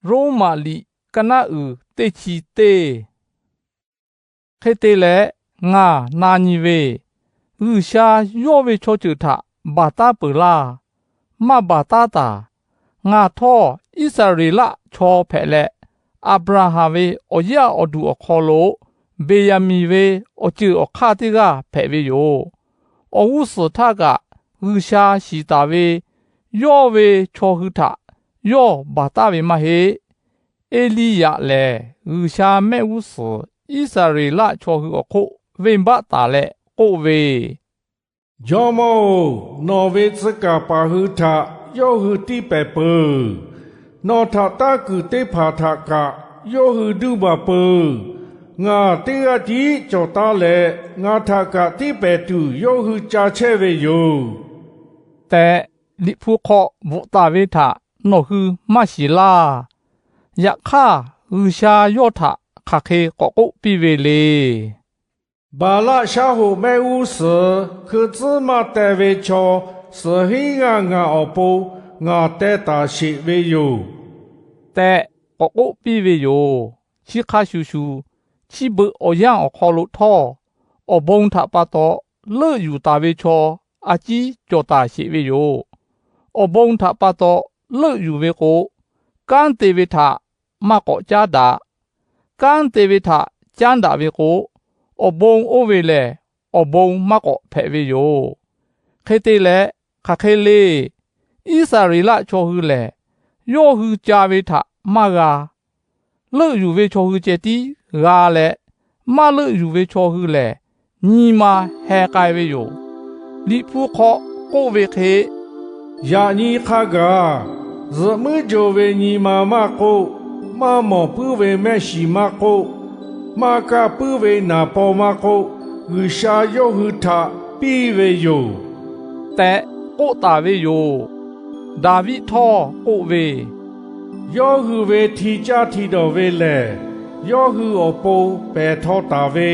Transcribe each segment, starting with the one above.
Roˉmaꞈ liꞈ ka naˆ uiˍ teˇ chi teˇ. Hk'e te leh, ngaˬ na nyi ve, G'uiˬsha yawˇ ve chaw ceuˬ htaꞈ baˬ taˉ peuˬ laˇ. Maˇ baˬ taˉ taˍ. Ngaˬ htawˇ Iˉsaˍreˍlaˆ chaw hpehꞈ leh, Aˍbraˍhanˍ ve awˬ yaˇ awˬ duˬ awˬ hk'aw lo Beˍyaˍmenˍ ve awˬ ceuˬ awˬ hk'aˇ teˇ g'aˇ hpehꞈ ve yoˬ. Awˬ g'uˇ suhˍ htaˇ kaꞈ G'uiˬsha shiˍ taˍ ve yawˇ ve chaw hui htaꞈ yawˇ baˬ taˉ ve maˇ heˆ. Eˇliˇyaꞈ lehˬ, G'uiˬsha mehˆ g'uˇ suhˍ Iˉsaˍreˍlaˆ chaw hui awˬ hk'oˆ venˇbaˆ taˍ leh k'oˆ ve, Jawˇmawˇ-oˬ, nawˬ ve tcuh kaˍ paˍ hui htaꞈ yawˇ hui tiˇ pehˍ peuˬ. Nawˬ htaꞈ taˇ kuiˬ teˇ hpaˍ htaꞈ kaꞈ yawˇ hui duˇ baˬ peuˬ. Ngaˬ teˇ g'aˇ tiˉ cawˬ taˉ leh, ngaˬ htaꞈ kaꞈ tiˇ pehˍ tuˬ yawˇ hui ca chehˇ ve yoˬ tehꞈ, Liꞈ hpu hk'aw bvuhꞈ taˍ ve htaꞈ nawˬ hui maˇ shiˍ laˇ. Yaꞈ hk'aˇ, G'uiˬsha yawˇ htaꞈ hk'aˬ hk'e k'awꞈ k'oˆ piˇ ve le. Baˍlaˆ shaˉ hoꞈ mehˆ g'uˇ suhˍ hkui tcuhˉ maˇ teh ve chaw suhˍ hinˉ g'aˇ ngaˬ awˬ pon ngaˬ teh taˍ sheˍ ve yoˬ tehꞈ k'awꞈ k'oˆ piˇ ve yoˬ. Chi hk'a shuˍ shuˍ, chi beuꞈ awˬ yanˇ awˬ hk'aw lo htawˇ, awˬ bon htaꞈ pa taw leuˆ yuˬ taˍ ve chaw a ciˉ cawˬ taˍ sheˍ ve yoˬ. Awˬ bon htaꞈ pa taw leuˆ yuˬ ve k'o, kanˉ te ve htaꞈ maˇ k'awꞈ caˉ daꞈ. Kanˉ te ve htaꞈ caˉ daꞈ ve k'o, awˬ bon oˇ ve lehˬ, awˬ bon maˇ k'awꞈ hpehꞈ ve yoˬ. Hk'e te leh, hk'aˬ hk'e le, Iˉsaˍreˍlaˆ chaw hui lehˬ, yawˇ hui ca ve htaꞈ maˇ g'a. Leuˆ yuˬ ve chaw hui ceh tiˉ g'a leh, maˇ leuˆ yuˬ ve chaw hui lehˬ, nyi ma heh k'ai ve yoˬ. Liꞈ hpu hk'aw k'oˆ ve hk'e, Yaꞈ nyi hk'a gaˬ, zuhꞈ muiˉ jaw ve nyi ma maˇ k'oˆ, maˇ mawˬ puiˉ ve mehˆ shiˍ maˇ k'oˆ, maˇ kaˇ puiˉ ve naˍ paw maˇ k'oˆ, G'uiˬsha yawˇ hui htaꞈ piˇ ve yoˬ tehꞈ k'oˆ taˍ ve yoˬ. Daˍviˆ htawˇ k'oˆ ve, Yawˇ hui ve hti caˇ hti dawˬ ve lehˬ, yawˇ hui awˬ pon pehˬ htaw taˍ ve,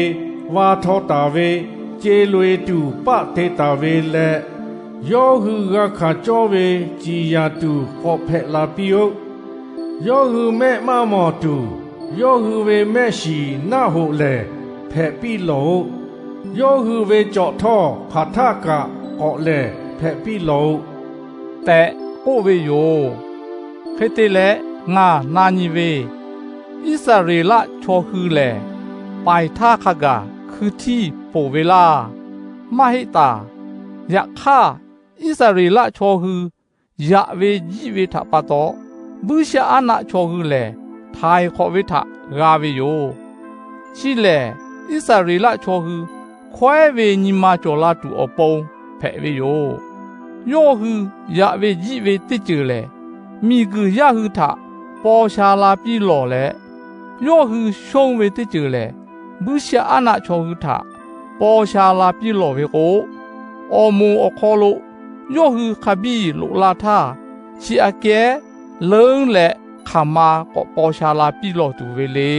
va htaw taˍ ve, ce loꞈ-e tuˬ paˆ te taˍ ve leh, yawˇ hui g'a hkanˍ cawˇ ve ciˍ yanˍ tuˬ k'awꞈ hpehꞈ la piˇ-oˆ. Yawˇ hui mehˆ maˇ mawˬ tuˬ, yawˇ hui ve mehˆ shiˍ naˆ hoꞈ lehˬ hpehꞈ piˇ lawˬ-oꞈ. Yawˇ hui ve cawꞈ htawˇ hpaˍ htaˆ kaꞈ k'awꞈ lehˬ hpehꞈ piˇ lawˬ-oꞈ tehꞈ k'oˆ ve yoˬ. Hk'e te leh, ngaˬ na nyi ve, Iˉsaˍreˍlaˆ chaw hui lehˬ, paiˍ htaˇ hk'a gaˬ hkui htiˇ ponˬ ve laˇ. Maˇ heˆ taˍ. Yaꞈ hk'aˇ, Iˉsaˍreˍlaˆ chaw hui yaꞈ ve jiˆ ve htaꞈ pa taw, Buiˇshaˆaˉnaˆ chaw hui lehˬ, htaiˍ hk'awꞈ ve htaꞈ g'a ve yoˬ. Chi lehˬ, Iˉsaˍreˍlaˆ chaw hui hkawehˉ ve nyi ma cawˬ la tuˬ awˬ pon hpehꞈ ve yoˬ. Yawˇ hui yaꞈ ve jiˆ ve teˇ ceuˬ lehˬ, miˬguiˬ yaˇ hui htaꞈ paw sha la piˇ lawˬ leh, yawˇ hui shonˇ ve teˇ ceuˬ lehˬ, Buiˇshaˆaˉnaˆ chaw hui htaꞈ paw sha la piˇ lawˬ ve k'o, awˬ moˍ awˬ hk'aw lo yawˇ hui hk'a biˇ loꞈ la htaˇ, chi aꞈ kehˉ leuˉ leh hk'aˬ ma k'awꞈ paw sha la piˇ lawˬ tuˬ ve le.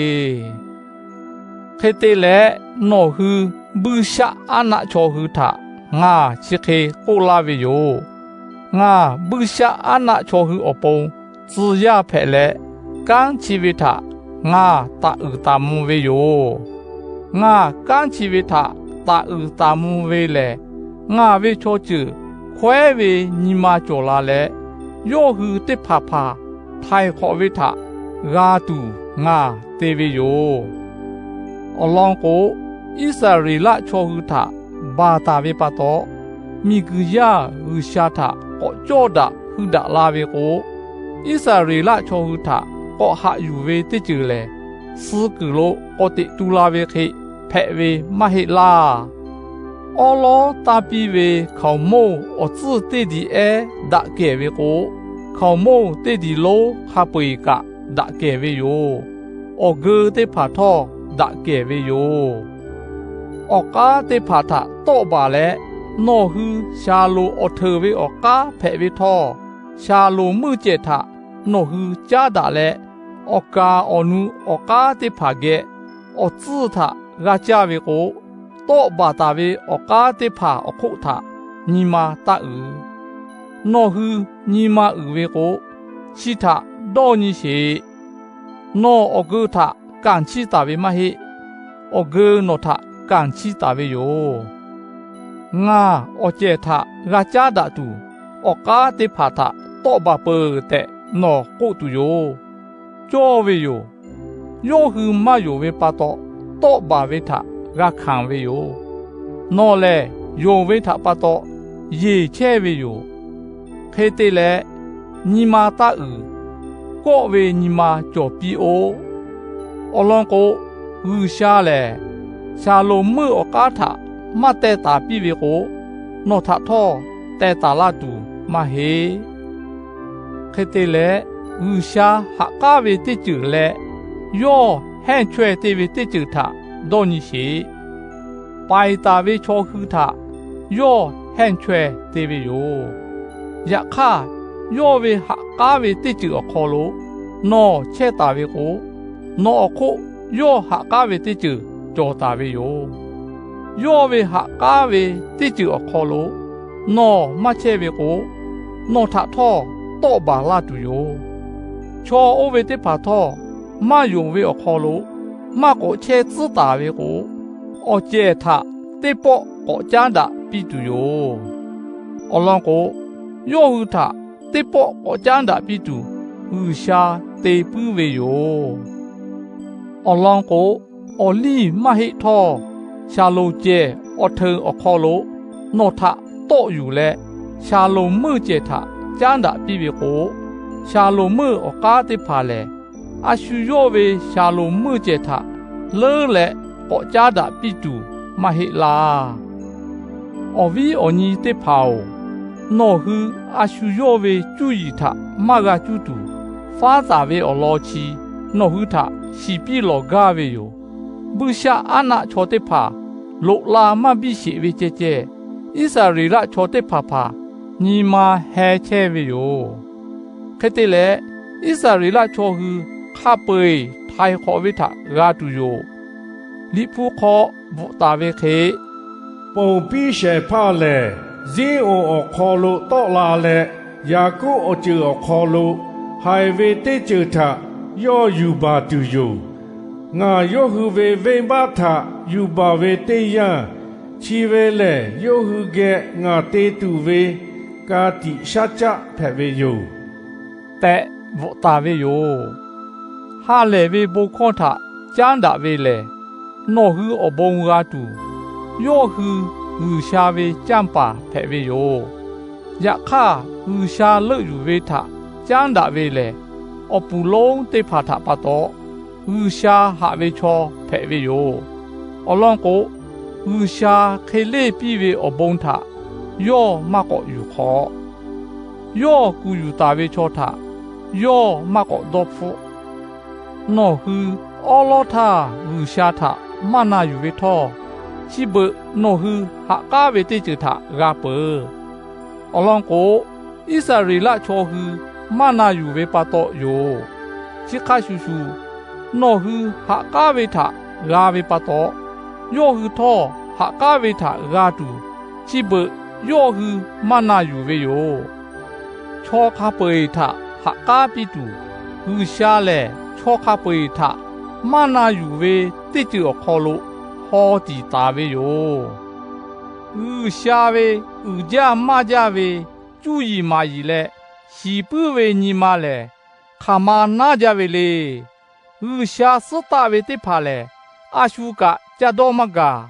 Hk'e te leh, nawˬ hui Buiˇshaˆaˉnaˆ chaw hui htaꞈ ngaˬ chi hk'e k'oˆ laˇ ve yoˬ. Ngaˬ Buiˇshaˆaˉnaˆ chaw hui awˬ pon tcuh yaˇ hpehꞈ leh, kanˉ chi ve htaꞈ ngaˬ taˍ uiˍ taˍ mvuh ve yoˬ. Ngaˬ kanˉ chi ve htaꞈ taˍ uiˍ taˍ mvuh ve lehˬ, ngaˬ ve chaw ceuˬ hkawehˉ ve nyi ma cawˬ la leh, yawˇ hui teˇ hpaˍ hpaˍ htaiˍ hk'awꞈ ve htaꞈ g'a tuˬ ngaˬ te ve yoˬ. Awˬ lawn k'o, Iˉsaˍreˍlaˆ chaw hui htaꞈ baˬ taˍ ve pa taw, miˬguiˬ yaˇ G'uiˬsha htaꞈ k'awꞈ cawˇ daꞈ hui daꞈ la ve k'o, Iˉsaˍreˍlaˆ chaw hui htaꞈ k'awꞈ haꞈ yuˬ ve teˇ ceuˬ lehˬ, suh kuiˬ lo k'awꞈ teꞈ tu la ve hk'e hpehꞈ ve maˇ heˆ laˇ. Awˉ lawˉ tanˇ piˇ ve hkaoˍmonˇ awˬ tcuhˇ teˇ diˬ ehˉ daꞈ kehˬ ve k'o, hkaoˍmonˇ teˇ diˬ lonˉ hk'a peu-eˬ kaꞈ daꞈ kehˬ ve yoˬ. Awˬ geu teˇ hpaˍ htawˇ daꞈ kehˬ ve yoˬ. Awˬ k'aˉ teˇ hpaˍ htaꞈ tawˆ baˬ leh, nawˬ hui Shaˍlonˍ awˬ hteuꞈ ve awˬ k'aˉ hpehꞈ ve htawˇ, Shaˍlonˍ meuˇ cehˬ htaꞈ nawˬ hui caˉ daꞈ leh, awˬ kaˍ awˬ nu awˬ k'aˉ teˇ hpaˍ geh awˬ tcuhˇ htaꞈ g'a caˇ ve k'o, tawˆ baˬ taˍ ve awˬ k'aˉ teˇ hpaˍ awˬ hk'oˆ htaꞈ nyi ma taˇ uiˍ. Nawˬ hui nyi ma uiˍ ve k'o, chi htaꞈ dawˇ nyi sheˍ. Nawˬ awˬ geu htaꞈ kanˍ chiˇ taˍ ve maˇ heˆ. Awˬ geu nawˬ htaꞈ kanˍ chiˇ taˍ ve yoˬ. Ngaˬ awˬ cehˬ htaꞈ g'a caˉ daꞈ tuˬ, awˬ k'aˉ teˇ hpaˍ htaꞈ tawˆ baˬ peuˬ tehꞈ nawˬ k'oˆ tuˬ yoˬ. Cawˇ ve yoˬ. Yawˇ hui maˇ yonˍ ve pa taw, tawˆ baˬ ve htaꞈ g'a hkanˍ ve yoˬ. Nawˬ lehˬ yonˍ ve htaꞈ pa taw yeˬ chehˇ ve yoˬ. Hk'e te leh, nyi ma taˇ uiˍ. Kawˆ ve nyi ma cawˬ piˇ-oˆ. Awˬ lawn k'o, G'uiˬsha lehˬ Shaˍlonˍmeuˆ awˬ k'aˉ htaꞈ maˇ teh taˍ piˇ ve k'o, nawˬ htaꞈ htawˇ teh taˍ laˇ tuˬ maˇ heˆ. Hk'e te leh, G'uiˬsha haꞈ k'aˉ ve teˇ ceuˬ leh yawˇ hehnˇ chaweh te ve teˇ ceuˬ htaꞈ dawˇ nyi sheˍ. Paiˍ taˍ ve chaw hui htaꞈ yawˇ hehnˇ chaweh te ve yoˬ. Yaꞈ hk'aˇ, yawˇ ve haꞈ k'aˉ ve teˇ ceuˬ awˬ hk'aw lo nawˬ chehˇ taˍ ve k'o, nawˬ awˬ hk'oˆ yawˇ haꞈ k'aˉ ve teˇ ceuˬ cawˬ taˍ ve yoˬ. Yawˇ ve haꞈ k'aˉ ve teˇ ceuˬ awˬ hk'aw lo nawˬ maˇ chehˇ ve k'o, nawˬ htaꞈ htawˇ tawˆ baˬ laˇ tuˬ yoˬ. Chaw oˇ ve teˇ hpaˍ htawˇ, maˇ yonˍ ve awˬ hk'aw lo maˇ k'awꞈ chehˇ tcuhˉ taˍ ve k'o, awˬ cehˬ htaꞈ teˇ pawˆ k'awꞈ caˉ daꞈ piˇ tuˬ yoˬ. Awˬ lawn k'o, yawˇ hui htaꞈ teˇ pawˆ k'awꞈ caˉ daꞈ piˇ tuˬ G'uiˬsha te puiˉ ve yoˬ. Awˬ lawn k'o, awˬ liˇ maˇ heˆ htawˇ, Shaˍlonˍ cehˬ awˬ hteunˍ awˬ hk'aw lo nawˬ htaꞈ tawˆ yuˬ leh, Shaˍlonˍmeuˆ cehˬ htaꞈ caˉ daꞈ piˇ ve k'o, Shaˍlonˍmeuˆ awˬ k'aˉ teˇ hpaˍ lehˬ, a shu yawˇ ve Shaˍlonˍmeuˆ cehˬ htaꞈ leuˉ leh k'awꞈ caˉ daꞈ piˇ tuˬ maˇ heˆ laˇ. Awˬ viˉ awˬ nyi teˇ hpaˍ-oˬ, nawˬ hui a shu yawˇ ve cuˇ yiˍ htaꞈ maˇ g'a cuˇ tuˬ, faˉ taˍ ve awˬ lawn chi nawˬ hui htaꞈ shiˍ piˇ lawˬ gaˇ ve yoˬ. Buiˇshaˆaˉnaˆ chaw teˇ hpaˍ loꞈ la maˇ biˇ sheˍ ve ceh ceh, Iˉsaˍreˍlaˆ chaw teˇ hpaˍ hpaˍ nyi ma heh chehˇ ve yoˬ. Hk'e te leh, Iˉsaˍreˍlaˆ chaw hui hk'a peu-eˬ htaiˍ hk'awꞈ ve htaꞈ g'a tuˬ yoˬ. Liꞈ hpu hk'aw bvuhꞈ taˍ ve hk'e, Ponˬ piˇ shehˍ hpaˇ lehˬ, Ziˉonˍ awˬ hk'aw lo tawˆ la leh, Yaˍkoˆ awˬ ceuˬ awˬ hk'aw lo haiˬ ve teˇ ceuˬ htaꞈ yawˇ yuˬ baˬ tuˬ yoˬ. Ngaˬ yawˇ hui ve venˇbaˆ htaꞈ yuˬ baˬ ve teˇ yanˇ, chi ve lehˬ yawˇ hui geh ngaˬ te tuˬ ve ka tiꞈ shaˉ caˆ hpehꞈ ve yoˬ tehꞈ bvuhꞈ taˍ ve yoˬ. Ha lehˬ ve bon hkawˇ htaꞈ caˉ daꞈ ve lehˬ, nawˬ hui awˬ bon g'a tuˬ, yawˇ hui G'uiˬsha ve canˇ paˍ hpehꞈ ve yoˬ. Yaꞈ hk'aˇ, G'uiˬsha leuˆ yuˬ ve htaꞈ caˉ daꞈ ve lehˬ, awˬ puˍ lonˉ teˇ hpaˍ htaꞈ pa taw G'uiˬsha haꞈ ve chaw hpehꞈ ve yoˬ. Awˬ lawn k'o, G'uiˬsha hk'e leˇ piˇ ve awˬ bon htaꞈ yawˇ maˇ k'awꞈ yuˬ hk'awꞈ. Yawˇ kuˬ yuˬ taˍ ve chaw htaꞈ yawˇ maˇ k'awꞈ dawˇ hpfuhˆ. Nawˬ hui awˉ lawˉ htaˇ G'uiˬsha htaꞈ maˇ na yuˬ ve htawˇ, chi beuꞈ nawˬ hui ha k'aˉ ve teˇ ceuˬ htaꞈ g'a peuˬ. Awˬ lawn k'o, Iˉsaˍreˍlaˆ chaw hui maˇ na yuˬ ve pa taw yoˬ. Chi hk'a shuˍ shuˍ, nawˬ hui ha k'aˉ ve htaꞈ g'a ve pa taw, yawˇ hui htawˇ ha k'aˉ ve htaꞈ g'a tuˬ, chi beuꞈ yawˇ hui maˇ na yuˬ ve yoˬ. Chaw hk'a peu-eˬ htaꞈ ha k'aˉ piˇ tuˬ, G'uiˬsha lehˬ chaw hk'a peu-eˬ htaꞈ maˇ na yuˬ ve teˇ ceuˬ awˬ hk'aw lo haw tiˍ taˍ ve yoˬ. G'uiˬsha ve uiˍ jaˇ maˇ jaˇ ve cuˇ yiˍ maˍ yiˍ leh shiˍ puiˉ ve nyi ma lehˬ, hk'aˬ ma naˉ jaˇ ve le. G'uiˬsha suhˉ taˆ ve teˇ hpaˍ lehˬ, a shu kaꞈ ca dawˇ maˇ gaˬ.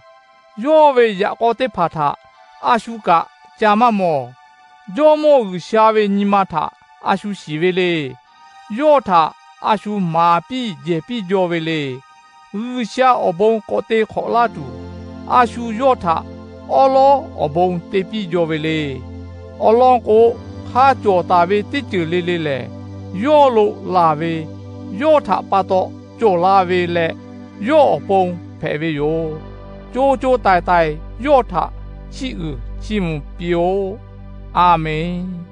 Yawˇ ve yaꞈ k'aw teˇ hpaˍ htaꞈ a shu kaꞈ ca maˇ mawˬ. Jawˇ mawˇ G'uiˬsha ve nyi ma htaꞈ a shu shiˍ ve le. Yawˇ htaꞈ a shu maˍ piˇ jehˬ piˇ jaw ve le. G'uiˬsha awˬ bon k'awꞈ te hk'awꞈ laˇ tuˬ, a shu yawˇ htaꞈ awˉ lawˉ awˬ bon te piˇ jaw ve le. Awˬ lawn k'o, hk'a cawˬ taˍ ve teˇ ceuˬ le le lehˬ, yawˇ lo laˬ ve, yawˇ htaꞈ pa taw cawˬ la ve leh, yawˇ awˬ pon hpehꞈ ve yoˬ. Co co taiˍ taiˍ yawˇ htaꞈ chiˇ uiˍ chiˇ mvuh piˇ-oˆ. A menˍ.